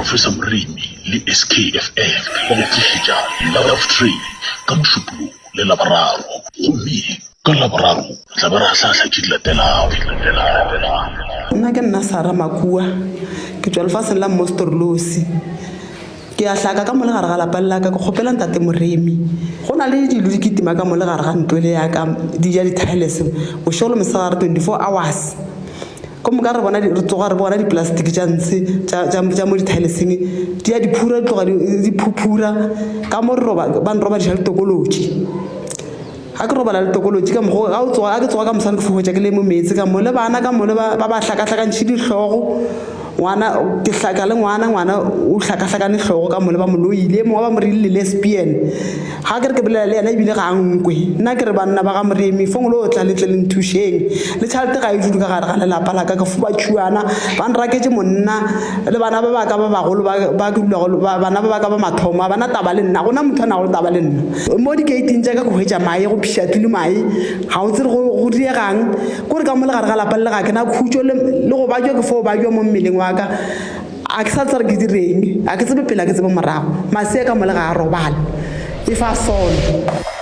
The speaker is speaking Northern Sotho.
Professor Moremi le SKFM ba go tlišetša Love Train ka Mošupologo le Laboraro gomme ka Laboraro re tla be re ahlaahla tše di latelago. Nna ke nna Sarah Makua, ke tšwa lefaseng la Mostorlosi. Ke a hlaka ka mo le gare ga lapa le la ka, ke kgopela Ntate Moremi. Go na le dilo di kitima ka mo le gare ga ntlo le ya ka, di ja di-tiles bošego le mosegare 24 hours. Ko moka re bona re tsoga re bona di-plastic tša ntshe tša, tša, tša mo di-tileseng di a di phura di tloga di, di phuphura ka mo re roba, ba nrobadiša le tokolotši. Ga ke robala le tokolotši ka mokgo ga o tsoga, ga ke tsoga ka moswane ke fo hwetša ke le mo meetse ka mo le bana ka mo le ba ba ba hlakahlakantšhe dihlogo. Ngwana ke hlaka le ngwana, ngwana o hlakahlakane hlogo ka mo le ba mo loile, e mongwe ba mo reile lesbian. Ga ke re ke bolela le yena ebile ga a nkwe. Nna ke re banna ba ga Moremi fong lo tla le tle le nthušeng. Le tšhelete ga e dule ka gare ga lelapa la ka, ke fo ba tšhuana ba nraketše monna le bana ba ba ka ba bagolo ba ba ke dulago bana ba ba ka ba mathomo ga ba na taba le nna, ga gona motho a nago le taba le nna. Mo dikeiting tša ka ke hwetša mae, go pšhatlilwe mae, ga o tsebe go go diegang. Ko re ka mo le gare ga lapa le ga ke na khutšo le le go bajwa ke fo bajwa mo mmeleng wa ka. A ke sa tsebe ke direng, a ke tsebe pele a ke tsebe morago. Masea ka mo le ga a robala. E fa sono.